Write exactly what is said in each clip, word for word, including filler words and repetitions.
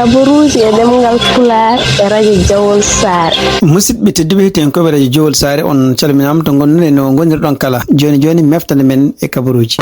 Kabaruuji e ɗemngal Pulaar e radio Jowol Saare. Musidɓe tedduɓe, heɗiyankoɓe radio Jowol Saare, on calminaama to ngonɗon e no ngonirɗon kala. Jooni jooni, meftande men e kabaruuji.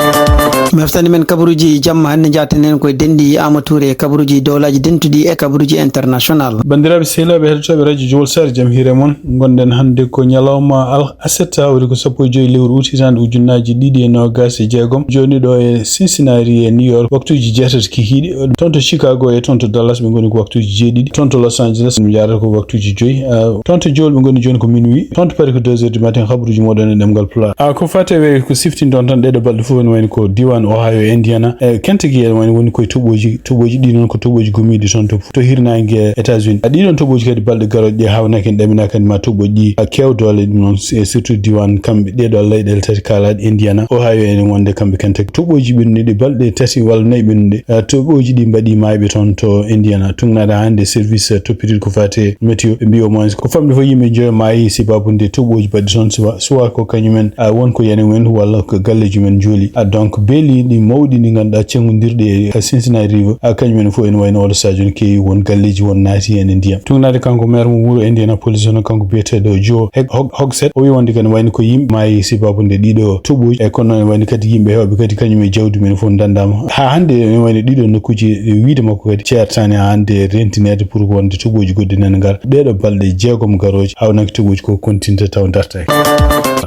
Meftande men kabaruuji jamma hannde, njaaten heen koye denɗi Aama Tuure e kabaruuji dowlaaji dentuɗi e kabaruuji international. Banndiraaɓe sehilaaɓe heɗotooɓe radio Jowol Saare, jam hiire mon. Ngonɗen hannde ko ñalawma al-, aset, woni ko sappo e joy lewru ut hitaande ujunnaaji ɗiɗi e noogaas e jeegom. Jooni ɗo e Cincinnati e New York, waktuuji jeetati kikiiɗi. Toon to Chicago e toon to Dallas ɓe ngoni ko waktuuji jeeɗiɗi. Toon to Los Angeles ɓe njaarata ko waktuuji joy. Ah, toon to Jowol ɓe ngoni jooni ko minuit. Toon to Paris ko deux heures du matin, habaruuji mooɗon e ɗemngal Pulaar. Ah, ko faati e ko siftinɗon tan ɗeɗo balɗe fof ene wayno ko diiwaan Ohio e Indiana. E Kentucky ene wayno woni koye toɓooji, toɓooji ɗi noon ko toɓooji gumiiɗi toon to, to hirnaange États-Unis. Ah, ɗiɗon toɓooji kadi balɗe garooje ɗe haawnaki en ɗaminaa kadi ma toɓooji ɗi, ah, keew doole ɗum noon, e surtout diiwaan kamɓe ɗeɗo leyɗeele tati kaalaaɗe Indiana, Ohio ene wonde kamɓe Kentucky. Toɓooji ɓennuɗi balɗe tati walla nayi ɓennuɗe, ah, toɓooji ɗi mbaɗi maayɓe toon to Indiana. Tuugnaade hannde service, ah, toppitiiɗo ko faati e météo, ɓe mbiyi au moins ko famɗi fof yimɓe joyo maayi sababu nde toɓooji baɗɗi toon, soit, soit ko kañumen, ah, won ko yani mumen walla ko galleeji mumen njooli. Ah, donc beeliiɗi mawɗi ɗi ngannduɗaa cenngondirɗi e, ah, Cincinnati River, ah, kañumen fof ene wayno oɗo sadio ne keewi won galleeji won naati heen e ndiyam. Tuugnaade kanko maire mo wuro Indianapolis hono kanko biyeteeɗo Joe Heg-, Hog-, Hogsett, o wi wonde kadi wayno ko yimɓe maayi sababu nde ɗiɗo toɓooji, e kono noon wayno kadi yimɓe heewɓe kadi kañum e jawdi mumen fof ndanndaama. Haa hannde ene wayno ɗiɗo nokkuuji, e wiyde makko kadi ceertaani haa hannde rentineede pour wonde toɓooji goɗɗi nana ngar. Ɗeɗo balɗe jeegom garooje, hawnaki toɓooji ko kontinta taw dartaaki.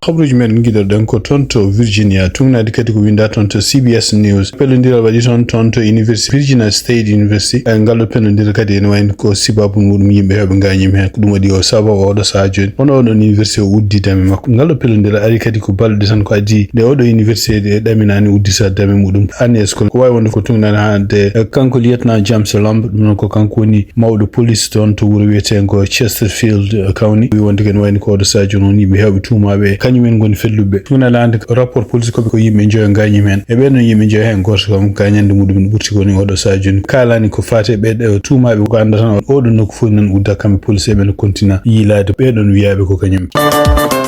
Habaruuji men giɗoɗen ko toon to Virginia, tuugnaade kadi ko winnda toon to C B S News. Pellondiral waɗi toon, toon to University, Virginia State University. E ngal ɗo pellondiral kadi ene wayno ko sababu muɗum yimɓe heewɓe ngañiima heen. Ko ɗum waɗi o sababu oɗo sahaa jooni. Hono oɗon université o uddi dame makko. Ngal ɗo pellondiral ari kadi ko balɗe tan ko adii nde oɗo université ɗe ɗaminaani uddita dame muɗum. Année scolaire ko waawi wonde ko tuugnaade hannde, e kanko lieutenant James Lamb, ɗum noon ko kanko woni mawɗo police toon to wuro wiyeteengo Chesterfield, eh, County. Wi wonde ken wayni ko oɗo sadio noon yimɓe heewɓe tuumaaɓe, kañum en ngoni felluɓe. Tuugnaade hannde rapport police ko ɓe ko yimɓe joyo ngañiima heen. E ɓeen noon yimɓe joyo heen gooto kam gaañannde muɗum ene ɓurti ko woni oɗo sadio ni. Kaalaani ko faati e ɓe ɗo tuumaaɓe ko annda tan oɗo nokku fof nan udda kamɓe police eɓe no kontina yiilaade ɓee ɗoon wiyaaɓe ko kañum.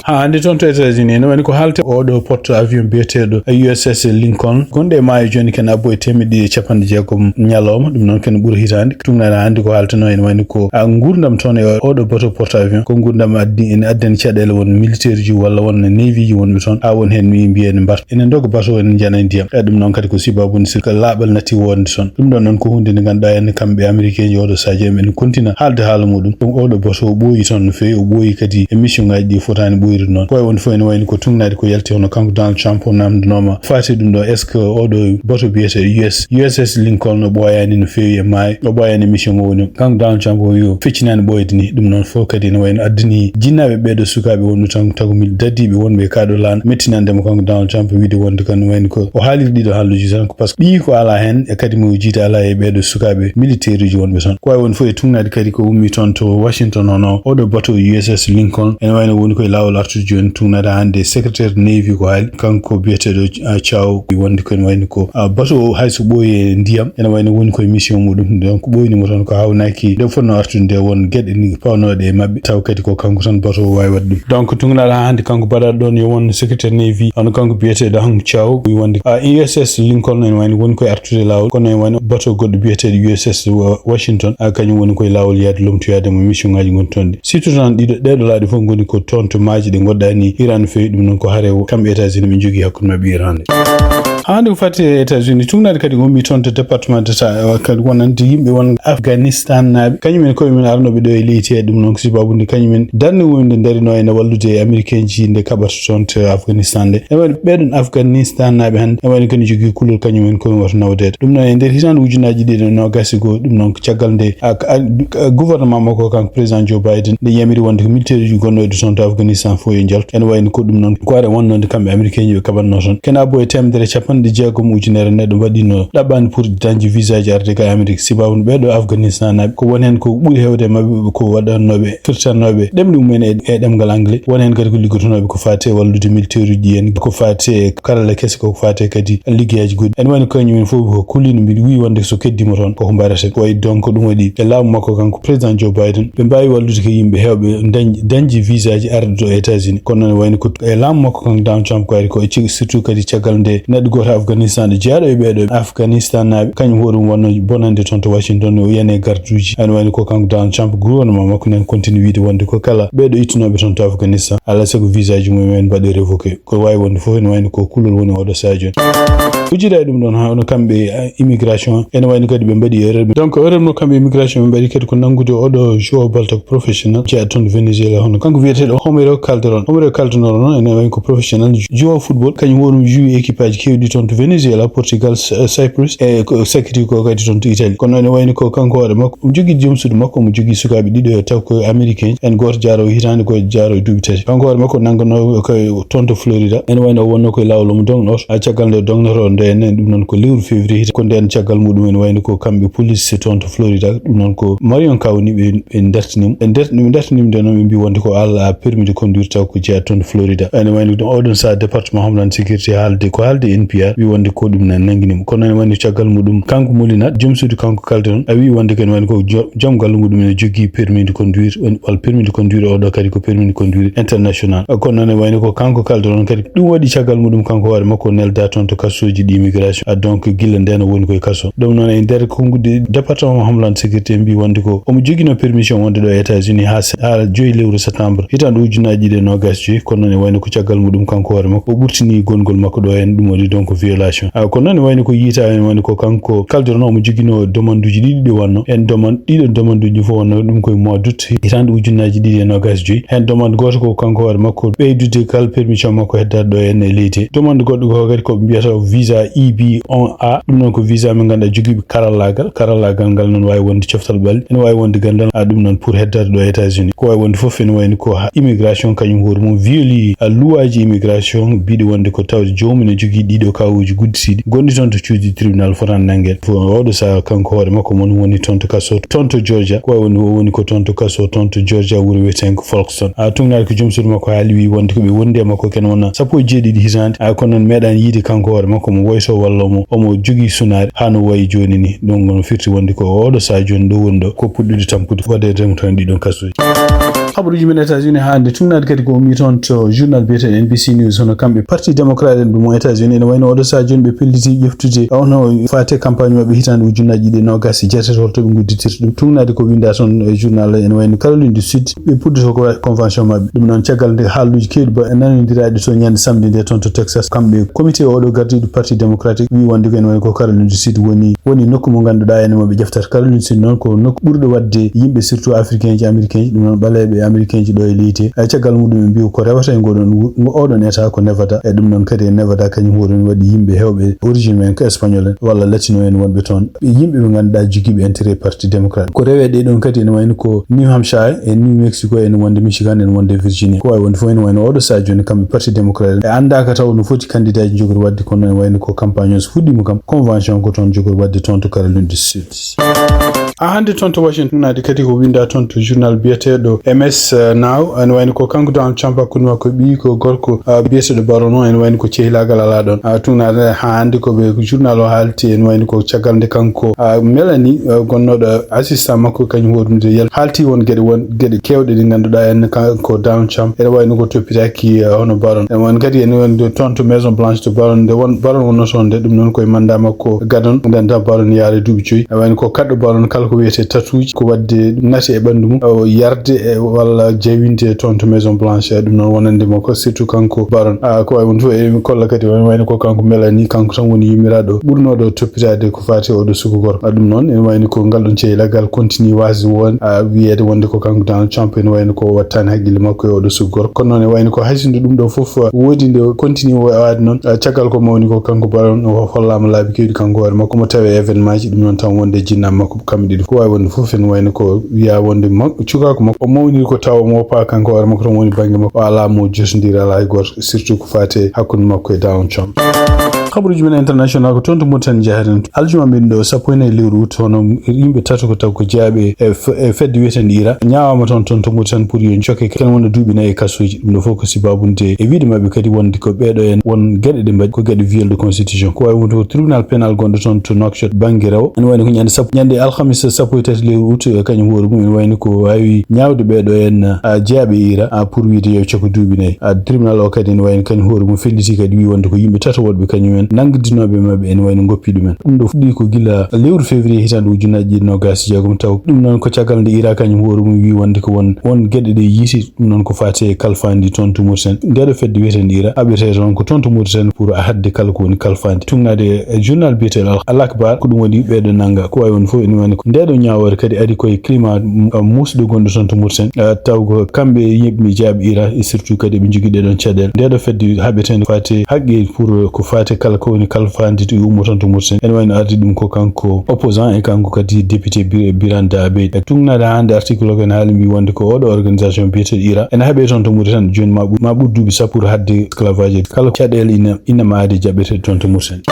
Haa hannde toon to États-Unis ene wayni ko haalte oɗo porte avion biyeteeɗo U S S Lincoln gonɗo e maayo jooni ken abbo e teemedde ɗiɗi e capanɗe jeegom ñalawma. Ɗum noon ken ɓuri hitaande. Tuugnaade hannde ko haaltenoo ene wayni ko, a, nguurndam toon e oɗo bateau porte avion. Ko nguurndam addi, ene addani caɗeele won militaire ji walla won navy ji wonɓe toon. Haa won heen mi mbiya ene mbarta. Ene ndoga bateau ene njana e ndiyam. E ɗum noon kadi ko sababu nde sirka laaɓal natti wonde toon. Ɗum ɗoon noon ko huunde nde ngannduɗaa en kamɓe Américain ji oɗo sadio en ene kontina haalde haala muɗum. Ɗum oɗo bateau o ɓooyi toon no feewi, o ɓooyi kadi e mission ngaji ɗi fotaani ɓooyde noon. Ko e wonde fof ene wayni ko tuugnaade ko yalti hono kanko Donald Trump o namndanooma faati ɗum ɗo, est-ce que oɗo bateau biyetee U S, U S S Lincoln o ɓooyaani no feewi e maayo, o ɓooyaani e mission mo woni o. Kanko Donald Trump o wi o feccinaani ɓooyde ni. Ɗum noon fof kadi ene wayno addani jinnaaɓe ɓee ɗo sukaaɓe wonɓe tan tagumil dadiiɓe wonɓe e kaa ɗo laana mettinande mo kanko Donald Trump wiide wonde kan wayni ko o haaliri ɗiɗo haalluuji tan ko parce que ɓiyi ko alaa heen e kadi mo jiida alaa e ɓee ɗo sukaaɓe militaire uji wonɓe toon. Ko waawi wonde fof e tuugnaade kadi ko ummi toon to Washington hono oɗo bateau U S S Lincoln ene wayno woni koye laawol artude jooni tuugnaade hannde secrétaire navy ko haali kanko biyeteeɗo, ah, Thiaw wonde ko ene wayno ko, ah, bateau o hay so ɓooyi e ndiyam ene wayno woni koye mission muɗum. Donc ɓooynimo toon ko hawnaaki nde fotnoo artude nde won geɗe ni pawnooɗe e maɓɓe taw kadi ko kanko tan bateau o waawi waɗde ɗum. Donc tuugnaade haa hannde kanko baɗaɗo ɗoon yo won secrétaire navy hono kanko biyeteeɗo Hong Thiaw wi wonde, ah, U S S Lincoln ene wayno woni koye artude laawol kono ene wayno bateau goɗɗo biyeteeɗo U S S Wa-, Washington, ah, kañum woni koye laawol yaade lomtoyaade mo mission ngaji ngonti toon ɗi. Surtout tan ɗiɗo ɗeɗo laaɗe fof ngoni ko toon to maaje ɗe ngonɗaa ni Iran feewi ɗum noon ko hare o kamɓe États-Unis ɓe njogii hakkunde maɓɓe Iran nde. Haa hannde ko faati e États-Unis tuugnaade kadi ummi toon to département d'État, eh, kadi wonande yimɓe won Afghanistan naaɓe kañum en koye mum arnooɓe ɗo e leydi he ɗum noon ko sababu nde kañum en darnde woni nde darino ene wallude e Américain ji nde kaɓata toon to Afghanistan nde. Ene wayno ɓeeɗon Afghanistan naaɓe hannde ene wayno kadi jogii kulol kañum en koye woto nawdeede. Ɗum noon e nder hitaande ujunnaaji ɗiɗi e noogaas e goo ɗum noon ko caggal nde a, a, a, gouvernement makko kanko président Joe Biden nde yamiri wonde ko militaire uji gonnooɗi toon to Afghanistan fof yo njaltu. Ene wayno ko ɗum noon ko are wonnode kamɓe Américain ji ɓe kaɓatnoo toon. Kena boye teemedere e capanɗe jeegom ujunere neɗɗo mbaɗino ɗaɓɓaani pour dañde visa ji arde ka Amérique. Sababu ɓeeɗo Afghanistan naaɓe ko won heen ko ɓuri heewde e maɓɓe ko waɗannooɓe firtannooɓe ɗemɗe mumen e, e ɗemngal anglais. Won heen kadi ko liggotonooɓe ko faati e wallude militaire uji en, ko faati e karalla kese, ko faati kadi liggeyaaji goɗɗi. Ene wayno kañum en fof ko kulino mbiɗo wiyi wonde so keddima toon koko mbareten. Ko wayi donc ɗum waɗi e laamu makko kanko président Joe Biden ɓe mbaawi wallude ko yimɓe heewɓe dañ-, dañde visa ji arde to États-Unis. Kono noon wayno ko e laamu makko kanko Donald Trump ko ari ko e cig-, surtout kadi caggal nde neɗɗo gooto Afghanistan, ɗo jeyaɗo e ɓeeɗo Afghanistanaaɓe, kañum hoore mum wonno bonande toon to Washington, o yani e garduuji. Ene wayno ko kanko Donald Trump, gouvernement makko nen continue wiide wonde ko kala ɓeeɗo ittunooɓe toon to Afghanistan, alaa sago visa ji mumen mbaɗe révoqué. Ko waawi wonde fof, ene wayno ko kulol woni oɗo sahaa jooni. Uddida e ɗum ɗoon, haa hono kamɓe, eh, immigration, ene wayno kadi ɓe mbaɗi erreur. Donc, erreur mo kamɓe immigration ɓe mbaɗi kadi ko nanngude oɗo joueur bal taw ko professionnel jeyaɗo toon to Venezuela, hono kanko wiyeteeɗo Homero Calderon. Homero Calderon noon ene wayno ko professionnel joueur football, kañum woni joué équipe aji keewɗi toon to Venezuela, Portugal, Cy-, Cyprus, e ko sakkiti ko kadi toon to Italie. Kono ene wayno ko kanko hoore makko, omo jogii joom suudu makko, omo jogii sukaaɓe ɗiɗo taw ko américain, en gooto jaaro hitaande, gooto jaaro duuɓi tati. Kanko hoore makko nannganoo ko toon to Florida. Ene wayno o wonno koye laawol omo dogno, a caggal nde dognoto nde, en ɗum noon ko lewru février hita. Ko ndeen caggal muɗum ene wayno ko kamɓe police toon to Florida. Ɗum noon ko Marion County ɓe, ɓe dartini mo. Ɓe dartini, ɓe dartini mo nde noon ɓe mbi wonde ko ala permis de conduire taw ko jeyaa toon to Florida. Ene wayno ɗum oɗon sahaa département Homeland Security haalde, ko haalde N P R, wi wonde ko ɗum nan nanngini mo. Kono ene wayno caggal muɗum kanko Molina, joom suudu kanko Calderon, a wi wonde ko ene wayno ko jo-, joom galle muɗum ene jogii permis de conduire, walla permis de conduire oɗo kadi ko permis de conduire international. Kono noon ene wayno ko kanko Calderon kadi ɗum waɗi caggal muɗum kanko hoore makko nelda toon to kasooji ɗi immigration. Ah, donc gila ndeen o woni koye kaso. Ɗum noon e nder konnguɗi département Homeland Security en mbi wonde ko omo joginoo permission wonde ɗo e États-Unis haa se-, haa joyi lewru septembre hitaande ujunnaaji ɗiɗi e noogaas joyi. Kono noon e wayno ko caggal muɗum kanko hoore makko o ɓurtini gongol makko ɗo en, ɗum waɗi donc violation. Ah, kono noon e wayno ko yiita en wayno ko kanko Calderon omo joginoo demanduuji ɗiɗi ɗi wonno en, demande, ɗiɗo demanduuji fof wonno ɗum koye mois d'août hitaande ujunnaaji ɗiɗi e noogaas joyi. Heen demande gooto ko kanko hoore makko ɓeydude kala permission makko heddaade ɗo en e leydi. Demande goɗɗo ko kadi ko ɓe mbiyata visa E B on A. Ɗum noon ko visa mo ngannduɗaa jogiiɓe karallaagal. Karallaagal ngal noon waawi wonde coftal ɓalli, ene waawi wonde ganndal, a ɗum noon pour heddaade ɗo e États-Unis. Ko waawi wonde fof ene wayno ko ha immigration kañum hoore mum violi a luwaaji immigration, mbiɗo wonde ko tawde joomum ene jogii ɗiɗo kawuuji gudditiiɗi gonɗi toon to cuuɗi tribunal fotani nanngeen. Fof oɗo sahaa kanko hoore makko mon woni toon to kaso, toon to Georgia. Ko waawi wonde o woni ko toon to kaso, toon to Georgia, wuro wiyeteengo Folkston. A tugnaade ko joom suudu makko haali wi wonde ko ɓe wondi e makko ken wona sappo e jeeɗiɗi hitaande. A kono noon meeɗaani yiide kanko hoore makko omo woyto walla omo, omo jogii sunaare haa no wayi jooni ni. Ɗum no firti wonde ko oɗo sahaa jooni ɗo woni ɗo ko puɗɗude tampude waɗde remtoon ɗiɗon kasuuji. Habaruuji men États-Unis haa hannde tugnaade kadi ko ummi toon to journal biyeteeɗo N B C News, hono kamɓe Parti Démocrate en ɗum o États-Unis ene wayno oɗo sahaa jooni ɓe pelliti ƴeftude hono faate campagne maɓɓe hitaande ujunnaaji ɗiɗi e noogaas e jeetati holto ɓe ngudditirta ɗum. Tugnaade ko winda toon e journal ene wayno Caroline du Sud ɓe puɗɗoto ko convention maɓɓe. Ɗum noon caggal nde haalluuji keewɗi ba nanondiraaɗi to ñande samedi nde toon to Texas, kamɓe comité oɗo gardiiɗo Parti Démocratique wi wonde ko ene wayno ko Caroline du Sud woni, woni nokku mo ngannduɗaa ene maɓɓe ƴeftata. Caroline du Sud noon ko nokku ɓurɗo waɗde yimɓe surtout africain ji, américain ji, ɗum noon ɓaleeɓe américain ji ɗo e leydi. E caggal muɗum ɓe mbiyi ko rewata e ngoɗon wu-, ngo oɗon état ko Nevada. E ɗum noon kadi e Nevada kañum hoore ne waɗi yimɓe heewɓe origine men ko espagnol en walla latino en wonɓe toon. Yimɓe ɓe ngannduɗaa jogiiɓe intérêt Parti Démocrate. Ko reweede ɗon kadi ene wayno ko New Hampshire, e New Mexico, ene wonde Michigan, ene wonde Virginia. Ko waawi wonde fof ene wayno oɗo sahaa jooni kamɓe Parti Démocrate en. Ɓe anndaaka taw no foti candidat ji njogori waɗde, kono ene wayno ko campagne o so fuɗɗiima kam, convention ko toon njogori waɗde toon to Caroline du Sud. A hannde toon to Washington naade kadi ko winda toon to journal biyeteeɗo M S Now, ene wayno ko kanko Donald Trump hakkunde makko e ɓiyi ko gorko, ah, biyeteeɗo Baron o, ene wayno ko cehilaagal alaa ɗoon. Ah, tugnaade haa hannde ko ɓe journal o haalti, ene wayno ko caggal nde kanko, ah, Melanie, ah, gonnooɗo assistant makko kañum hoɗum de yel haalti won geɗe, won geɗe keewɗe ɗe ngannduɗaa en kanko Donald Trump ene wayno ko toppitaaki, ah, hono Baron. Ene wayno kadi ene wayno toon to Maison Blanche to Baron nde won, Baron wonno toon nde ɗum noon koye mandat makko gadon. Nden tan Baron yaare duuɓi joyi. Ene wayno ko kaɗɗo Baron kala ko wiyetee tatuuji ko waɗde nati e ɓanndu mum, o yarde e walla jawinde toon to Maison Blanche. Ɗum noon wonande mo ko surtout kanko Baron. Ah, ko wayi won fof e kolla kadi wayno, wayno ko kanko Melanie, kanko tan woni yummiraaɗo ɓurnooɗo toppitaade ko faati oɗo suka gorko. Ah, ɗum noon ene wayno ko ngal ɗon cehilaagal continue waasde won, ah, wiyeede wonde ko kanko Donald Trump ene wayno ko wattaani haqqille makko e oɗo suka gorko. Kono noon e wayno ko hay sinno ɗum ɗo fof woodi nde continue waade noon, ah, caggal ko mawni ko kanko Baron o hollaama laabi keewɗi kanko hoore makko omo tawe événement ji, ɗum noon tan wonde jinnaɓe makko kamɓe ɗiɗo. Ko waawi wonde fof ene wayno ko wiya wonde ma-, cukaaku makko o mawniri ko tawa mo woppa kanko hoore makko tan woni bannge makko, o alaa mo jotondiri alaa e gooto, surtout ko faati hakkunde makko e Donald Trump. Habaruuji men international ko toon to Mauritanie njahaten. Aljuma men ɗo sappo e nayi lewru août, hono yimɓe tato ko taw ko jeyaaɓe e f-, e fedde wiyeteende ira ñaawaama toon, toon to Mauritanie pour yo jokke ken wonde duuɓi nayi e kasuuji. Ɗum ɗo fof ko sibabunde e wiide maɓɓe kadi wonde ko ɓeeɗo en won geɗe ɗe mbaɗi ko geɗe viol de constitution. Ko waawi wonde ko tribunal pénal gonɗo toon to Nouakchott bannge rewo. Ene wayno ko ñande sappo, ñande alhamis sappo e tati lewru août, e kañum hoore mum ene wayno ko waawi ñaawde ɓeeɗo en, a, jeyaaɓe ira, a, pour wiide yo cokko duuɓi nayi. A, tribunal o kadi ene wayno kañum hoore mum felliti kadi wi wonde ko yimɓe tato woɗɓe kañum en nanngidinooɓe maɓɓe ene wayno ngoppi ɗumen. Ɗum ɗo fuɗɗi ko gila lewru février hitaande ujunnaaji ɗiɗi nogas e jeegom, taw ɗum noon ko caggal nde Iran kañum hoore mum wi wonde ko won, won geɗe ɗe yiiti, ɗum noon ko faati e kalfandi toon to Mauritanie. Nde ɗo fedde wiyeteende Iran haɓete toon ko toon to Mauritanie pour a haɗde kala ko woni kalfandi. Tuugnaade e journal biyeteeɗo Al, Al Akhbar, ko ɗum waɗi ɓeeɗo nannga. Ko wayi won fof ene wayno ko nde ɗo ñaawoore kadi ari koye climat, mm, muusɗo gonɗo toon to Mauritanie. Ah, taw ko kamɓe yimɓe jaaɓi Iran, e surtout kadi ɓe njogii ɗee ɗoon caɗeele. Nde ɗo fedde haɓeteende faati haqqe pour ko faati kala ko woni kalfandi to ummo toon to Mauritanie. Ene wayno ardi ɗum ko kanko opposant e kanko kadi député Bir-, Birane Da Abeid. E tuugnaade hannde article o ko ene haali mbi wonde ko oɗo organisation biyeteeɗo Iran ene haɓe toon to Mauritanie jooni ma ɓur, ma ɓur duuɓi sappo pour haɗde esclavage. Kala caɗeele ina, ina maadi jaɓeteeɗe toon to Mauritanie.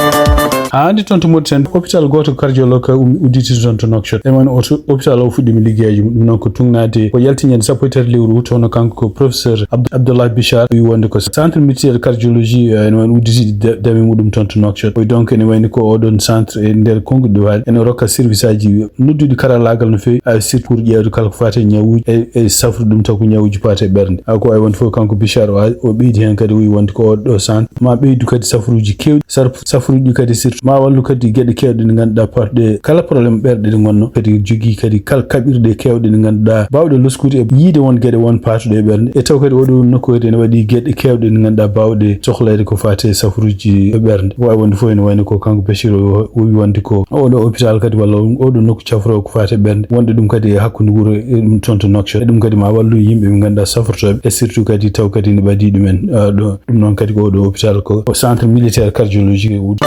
Haa hannde toon to Mauritanie, hôpital gooto cardiologue um-, udditi toon to Nouakchott. Ene wayno o su-, hôpital o fuɗɗiima liggeeji mum. Ɗum noon ko tuugnaade ko yalti ñande sappo e tati lewru août, hono kanko ko professeur Abd-, Abdallah Bichar, wi wonde ko centre militaire cardiologie, eh, ene wayno udditi da-, dame muɗum toon to Nouakchott. O wi donc ene wayno ko oɗon centre e nder konnguɗi ɗi waali ene rokka service aji nodduɗi karallaagal no feewi, a surtout pour ƴeewde kala ko faati e ñawuuji e, e safrude ɗum taw ko ñawuuji paati e ɓernde. A ko wayi wonde fof kanko Bichar o, o ɓeydi heen kadi o wi wonde ko oɗo ɗo centre ma ɓeydu kadi safruuji keewɗi, sar-, safruuji ɗi kadi surtout ma wallu kadi geɗe keewɗe ɗe ngannduɗaa paatuɗe kala problème ɓerɗe ɗe ngonnoo kadi jogii kadi kala kaɓirɗe keewɗe ɗe ngannduɗaa baawɗe loskude e yiide won geɗe won paatuɗe e ɓernde. E taw kadi oɗo nokku kadi ene waɗi geɗe keewɗe ɗe ngannduɗaa baawɗe sohleede ko faati e safruuji e ɓernde. Ko wayi wonde fof ene wayno ko kanko Bachir o, o wi wonde ko oɗo hôpital kadi walla oɗo nokku cafroowo ko faati e ɓernde, wonde ɗum kadi e hakkunde wuro e ɗum toon to Nouakchott. E ɗum kadi ma wallu yimɓe ɓe ngannduɗaa safrotooɓe, e surtout kadi taw kadi ne ɓadii ɗumen, ah, ɗo. Ɗum noon kadi ko oɗo hôpital ko centre militaire cardiologique e Oudé.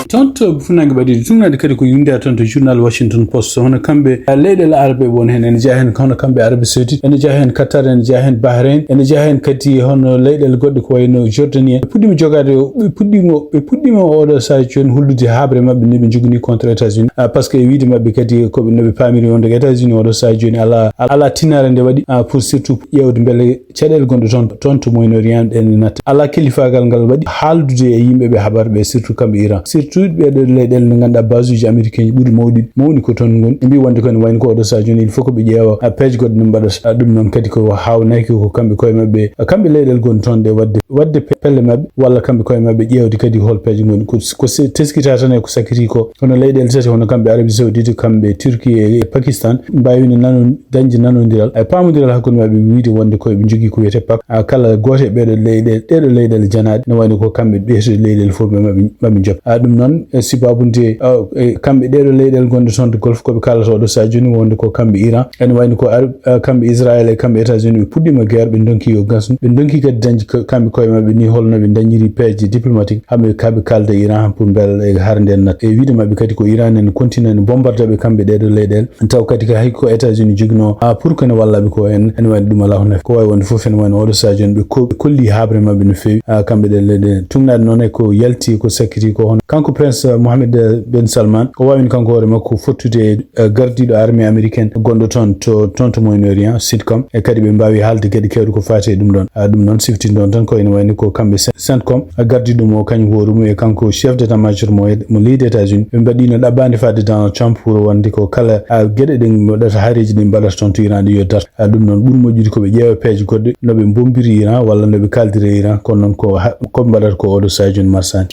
Toon to Funaange ɓadii ɗi tuugnaade kadi ko yimɓe toon to journal Washington Post. Hono kamɓe, ah, leyɗeele Arabe won heen, ene jeyaa heen hono kamɓe Arabie Saoudite, ene jeyaa heen Qatar, ene jeyaa heen Bahrain, ene jeyaa heen kadi hono leyɗeele goɗɗe ko wayno Jordanie. Ɓe puɗɗiima jogaade, ɓe puɗɗiima, ɓe puɗɗiima oɗo sahaa jooni hollude haaɓre maɓɓe nde ɓe njoganii contre États-Unis. Ah, parce que e wiyde maɓɓe kadi ko ɓe, no ɓe paamiri wonde ko États-Unis oɗo sahaa jooni alaa, alaa tinaare nde waɗi, ah, pour surtout ƴeewde mbele caɗeele gonɗe toon, toon to Moyen-Orient ɗen natta. Alaa kelifaagal ngal waɗi haaldude e yimɓe ɓe habar ɓe, surtout kamɓe Iran. Surtout ɓee ɗoo leyɗeele nde ngannduɗaa base uji américain ji ɓuri mawɗi, mawni ko toon ngoni. Ɓe mbii wonde ko ene wayno ko oɗo sahaa jooni, il faut que ɓe ƴeewa, ah, peeje goɗɗe no mbaɗa. Ah, ɗum noon kadi ko haawnaki ko kamɓe koye maɓɓe, ah, kamɓe leyɗeele gonɗe toon ɗe waɗde, waɗde pe-, pelle maɓɓe, walla kamɓe koye maɓɓe ƴeewde kadi hol peeje ngoni. Ko, ko se-, teskita tan e ko sakkiti ko. Hono leyɗeele tati, hono kamɓe Arabie Saoudite, kamɓe Turquie e Pakistan, mbaawi ne nano-, dañde nanondiral, e paamondiral hakkunde maɓɓe, wiyde wonde ko ɓe njogii ko wiyetee pak. Ah, kala gooto e ɓee ɗoo leyɗeele, ɗee ɗoo leyɗeele janaaɗe, no wayno ko kamɓe ɗee ɗoo leyɗeele fof ɓe maɓɓe, maɓɓe njop. Ah, ɗum noon, e sibaabu nde, ah, e kamɓe ɗee ɗoo leyɗeele gonɗe toon to Golfe, ko ɓe kaalata oɗo sahaa jooni wonde ko kamɓe Iran, ene wayno ko Ar-, ah, kamɓe Israël e kamɓe États-Unis, ɓe puɗɗiima guerre, ɓe ndonki yo gas, ɓe ndonki kadi dañde ka-, kamɓe koye maɓɓe ni holno ɓe dañiri peeje diplomatique, haa ɓe, haa ɓe kaalda Iran pour mbele e hare nden natta. E wiyde maɓɓe kadi ko Iran en continue ne bombarda ɓe kamɓe ɗee ɗoo leyɗeele. Taw kadi ko hay ko États-Unis joginoo, ah, pour que ne walla ɓe ko en, ene wayno ɗum alaa ko nafi. Ko wayi wonde fof ene wayno oɗo sahaa jooni ɓe ko-, ɓe kolli haaɓre maɓɓe no feewi, ah, kamɓe ɗee leyɗeele. Tuugnaade noon e ko yalti, ko sakkiti ko hono kanko Prince Mohammed, eh, Ben Salman, o waawino kanko hoore makko fottude e, eh, gardiiɗo armée américaine gonɗo toon to, toon to Moyen-Orient, CENTCOM, e kadi ɓe mbaawi haalde geɗe keewɗe ko faati e ɗum ɗoon. Ah, ɗum noon siftinɗon tan ko ene wayno ko kamɓe CENTCOM, gardiiɗo mo kañum hoore mum e kanko chef d'état-major mo, mo leydi États-Unis, ɓe mbaɗiino ɗaɓɓaande fadde Donald Trump pour wonde ko kala, ah, geɗe ɗe mbaɗata, hareeji ɗi mbaɗata toon to Iran ɗi yo dartu. Ah, ɗum noon ɓuri moƴƴude ko ɓe ƴeewa peeje goɗɗe no ɓe mbombiri Iran walla no ɓe kaaldiri Iran, kono noon ko ha-, ko ɓe mbaɗata ko oɗo sahaa jooni marsaani.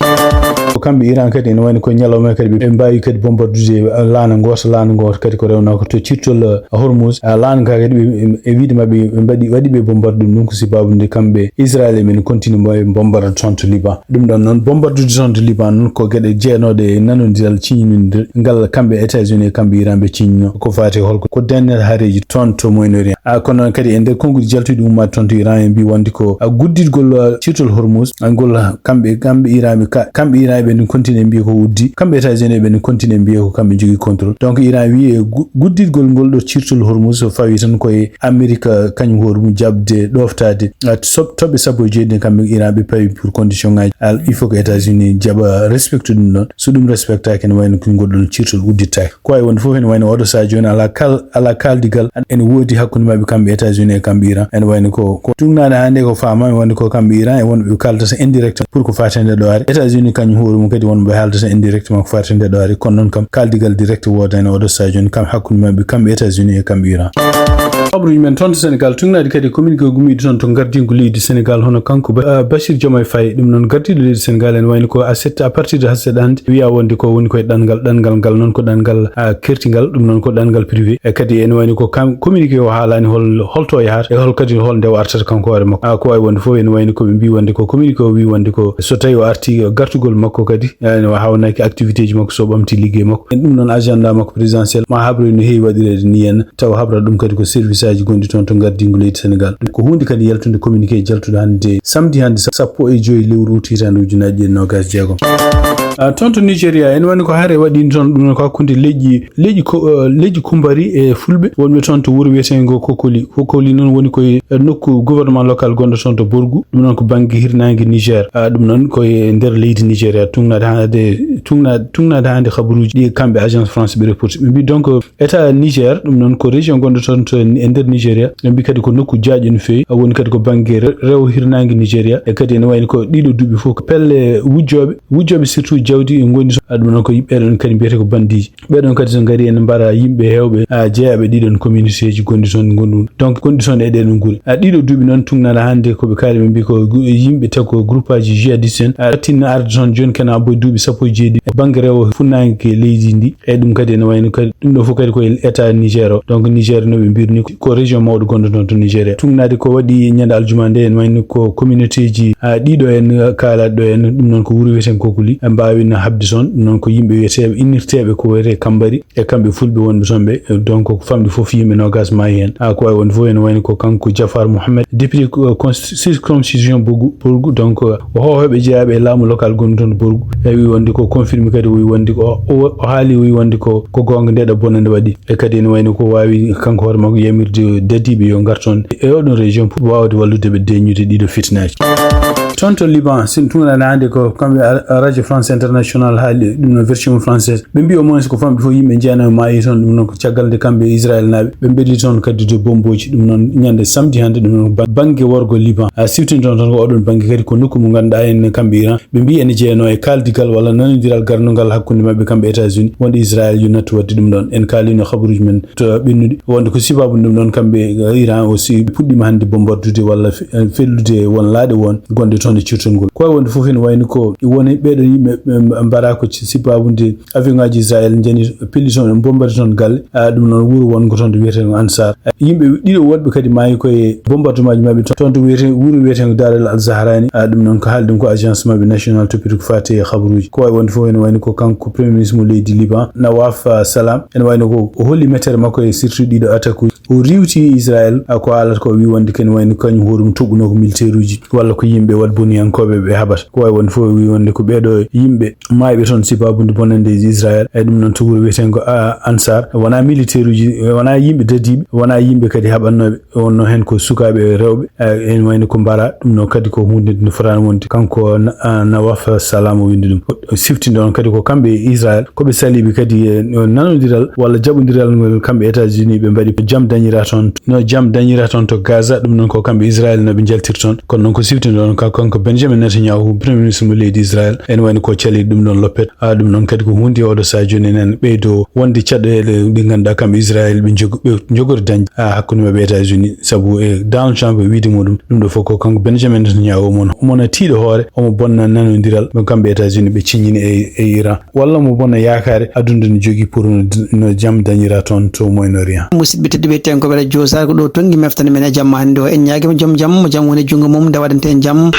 Ko kamɓe Iran kadi ene wayno ko ñalawma kadi ɓe mbaawi kadi bombardude, ah, laana ngoota, laana ngoota kadi ko rewnoo ko to cirtol, ah, Hormuz. Ah, laana ka kadi ɓe, e wiyde maɓɓe ɓe mbaɗi, waɗi ɓe bombarde ɗum, ɗum ko sibaabu nde kamɓe Israël e men continue mbo-, e bombarde toon to Liban. Ɗum ɗoon noon, bombardude toon to Liban noon, ko geɗe jeenooɗe e nanondiral ciññinondiral ngal kamɓe États-Unis e kamɓe Iran ɓe ciññinoo. Ko faati e holko, ko denndaangal hareeji toon to Moyen-Orient. Ah, kono noon kadi e nder konnguɗi jaltuɗi ummaade toon to Iran, ɓe mbii wonde ko, ah, gudditgol, ah, cirtol Hormuz, ah, ngol, ah, kamɓe, kamɓe Iran ɓe ka-, kamɓe Iran ɓe ne continue mbiya ko uddi, kamɓe États-Unis ɓe ne continue mbiya ko kamɓe njogii contrôle. Donc Iran wii e gu-, gudditgol ngol ɗo cirtol Hormuz so fawii tan koye Amerik, ah, kañum hoore mum jaɓde ɗooftaade, ah, sob-, toɓɓe sappo e joy ɗe kamɓe Iran ɓe pawi pour condition ŋaaji. Al-, il faut que États-Unis jaɓa respecte ɗum ɗoon. So ɗum respectaaki, ene wayno ko ngol ɗoon cirtol uddittaake. Ko wayi wonde fof, ene wayno oɗo sahaa jooni alaa kal-, alaa kaaldigal ene woodi hakkunde maɓɓe kamɓe États-Unis e kamɓe Iran. Ene wayno ko, ko tuugnaade hannde ko faamaama wonde ko kamɓe Iran e wonɓe ɓe kaaldata indirectement pour ko faati e nde ɗo ari. États-Unis kañum hoore mum kadi wonɓe haaldata indirectement ko faati e nde ɗo ari. Kono noon kam kaaldigal direct woodaani oɗo sahaa jooni kam hakkunde maɓɓe kamɓe États-Unis e kamɓe Iran. Habruuji men toon to Sénégal, tugnaade kadi communiqué gummiiɗo toon to gardingu leydi Sénégal, hono kanko Ba-, ah, Bassirou Diomaye Faye. Ɗum noon, gardinɗo leydi Sénégal, ene wayno ko à sept, à partir de sept heures hannde, wiya wonde ko woni koye ɗanngal, ɗanngal ngal noon ko ɗanngal, ah, kertingal, ɗum noon ko ɗanngal privé. E kadi ene wayno ko kam communiqué o haalaani hol, holto o yahata, e hol kadi hol nde o artata kanko hoore makko. Ah, ko wawi wonde fof, ene wayno ko ɓe mbi wonde ko communiqué o wi wonde ko so tawi o arti gartugol makko kadi, ene wa-, hawnaki activité ji makko, so ɓamti ligguey makko. En ɗum noon agenda makko présidentiel, ma habre no heewi waɗireede ni en, tawa habrata ɗum kadi ko service aji gonɗi toon to gardingu leydi Sénégal. Ko hunde kadi yaltunde communiqué jaltuɗo hannde, samedi hannde, sa-, sappo e joyi lewru août hitaande ujunnaji ɗiɗi e nogas jeegom. Ah, toon to Nigeria, ene wayno ko hare waɗi toon, ɗum noon ko hakkunde leƴƴi, leƴƴi ko, eh, leƴƴi Kumbari e Fulɓe wonɓe toon to wuro wiyetengo Kokoli. Kokoli noon woni koye, eh, nokku gouvernement local gonɗo toon to Borgu. Ɗum noon ko banggue hirnangue Niger. Ah, ɗum noon koye nder leydi Nigeria, tugnaade hannde, tugna-, tugnaade hannde habaruuji ɗi kamɓe Agence France ɓe reporti. Ɓe mbi donc, État Niger, ɗum noon ko région gonɗo toon to, e nder Nigeria. Ɓe mbi kadi ko nokku jaaƴo no feewi, woni kadi ko banggue re-, rewo hirnangue Nigeria. E kadi ene wayno ko ɗiɗo duuɓi fof ko pelle wujjoɓe, wujjoɓe surtout jawdi ngoni toon. Ah, ɗum noon ko yimɓe ɓeɗon kadi mbiyete ko bandiji. Ɓeɗon kadi so ngari ene mbara yimɓe hewɓe, ah, jeeyaɓe ɗiɗon communauté ji gonɗi toon, gonɗi, donc gonɗi toon e ɗeɗon gure. Ah, ɗiɗo duuɓi noon tugnaɗa hannde ko ɓe kaali ɓe mbi ko gu-, yimɓe taw ko groupe aji jihadiste en. Ah, tinno arde toon joni kena abboy duuɓi sappo e jeeɗiɗi e banggue rewo funnangue leydi ndi. E ɗum kadi ene wayno kadi ɗum ɗo fof kadi ko e État Niger o. Donc Niger no ɓe mbirni ko région mawɗo gonɗo toon to Nigeria. Tugnaade ko waɗi ñande aljuma nde, ene wayno ko communauté ji, ah, ɗiɗo en, ah, kaalaɗo en, ɗum noon ko wuro wiyeten Kokoli, ɓe mbawino habde toon. Ɗum noon ko yimɓe wiyeteɓe, innirteɓe ko wiyete Kambari, e kamɓe fulɓe wonɓe toon ɓe. Donc ko famɗi fof yimɓe nogas maayi hen. Ah, ko wawi wonde fof ene wayno ko kanko Jafar Mohamed, député ko, kon-, circonscription Bogu, Borgu, donc o hoohooɓe jeeyaɓe e laamu local gonɗo toon Borgu. E wi wonde ko confirmé kadi, o wi wonde ko, o, o haali, o wi wonde ko, ko goonga nde ɗo bonande waɗi. E kadi ene wayno ko wawi kanko hoore makko yamirde dadiɓe yo ngar toon e oɗon région pour wawde wallude ɓe deñude ɗiɗo fitnaji. Toon to Liban, sin tugnaɗa hannde ko kamɓe a-, Radio France International haali ɗum no version française. Ɓe mbi au moins ko famɗi fof yimɓe jeenayo maayi toon, ɗum noon ko caggal nde kamɓe Israël naaɓe ɓe mbeddi toon kadi de bomboji. Ɗum noon ñande samedi hannde, ɗum noon ko ba-, banggue worgo Liban. A siftini toon, toon ko oɗon banggue kadi ko nokku mo ganduɗa en kamɓe Iran. Ɓe mbi ene jeeyano e kaaldigal walla nanodiral gardugal hakkunde maɓɓe kamɓe États-Unis wonde Israël yo nattu waɗde ɗum ɗon. En kaalino habaruji men to ɓennuɗi wonde ko sibabu ɗum ɗon kamɓe, eh, Iran aussi puɗɗima hannde bombardude walla fe-, eh, fellude won laaɗe won gonɗe toon e cirtol ngol. Ko wawi wonde fof ene wayno ko woni ɓeɗon yimɓe, ɓe mba-, mbaɗa ko ci-, sibabude avion ngaji Israël jani pelli toon, bombardé toon galle. Ah, ɗum noon wuro wongo toon to wiyetee Ansar. Yimɓe ɗiɗo woɗɓe kadi maayi koye bombardement ji maɓɓe toon, toon to wiyete, wuro wiyetengo Dar el Al Zahrani. Ah, ɗum noon ko haali ɗum ko agence maɓɓe national toppitoo ko faati e habaruji. Ko wawi wonde fof ene wayno ko kanko premier ministre mo leydi Liban, Nawaf, ah, Salam. Ene wayno ko o holli mettere makko e surtout ɗiɗo attaque uji. O riwti Israël, ah, ko haalata ko wi wonde ken wayno kañum hoɗum toɓɓuno ko militaire uji walla ko yimɓe waɗ boniyankoɓe ɓe haɓata. Ko wawi wonde fof wi wonde ko ɓeɗo yimɓe maayɓe toon sibabude bonande Israël. E ɗum noon to wuro wiyetengo, ah, Ansar, wona militaire uji, wona yimɓe dadiɓe, wona yimɓe kadi haɓannoɓe. Wonno hen ko sukaɓe e rewɓe, eh, en wayno ko mbara ɗum no kadi ko hunde nde fotani wonde. Kanko na-, ah, Nawaf Salam o windi ɗum. O siftinde on kadi ko kamɓe e Israël, koɓe saliɓe kadi e no nanodiral walla jaɓodiral ngol kamɓe États-Unis ɓe mbaɗi jam dañira toon, no jam dañira toon to Gaza, ɗum noon ko kamɓe Israël no ɓe jaltir toon. Kono noon ko siftinde on ka-, kanko Benjamin Netanyahu, premier ministre mo leydi Israël, en wayno ko cali ɗum ɗon loppet. Ah, ɗum noon kadi ko hunde oɗo saha jooni enen ɓeydo wonde caɗeele ɗe ngannduɗaa kamɓe Israël ɓe jog-, ɓe jogori dañde, ah, hakkunde maɓɓe e États-Unis, sabu e Donald Trump e wiide muɗum, ɗum ɗo fof ko kanko Benjamin Netanyahu, omo, omo na tiiɗo hoore, omo bonna nanodiral mo kamɓe États-Unis ɓe ciññini e, e Iran, walla omo bonna yaakaare aduna no jogii pour no, no jam dañira toon to Moyen-Orient. Musidɓe tedduɓe, ten ko ɓe radio Sar ko ɗo tongi meftani men e jamma hannde o. En ñaagima joom jam, mo jam woni junngo mum, nde waɗante en jam.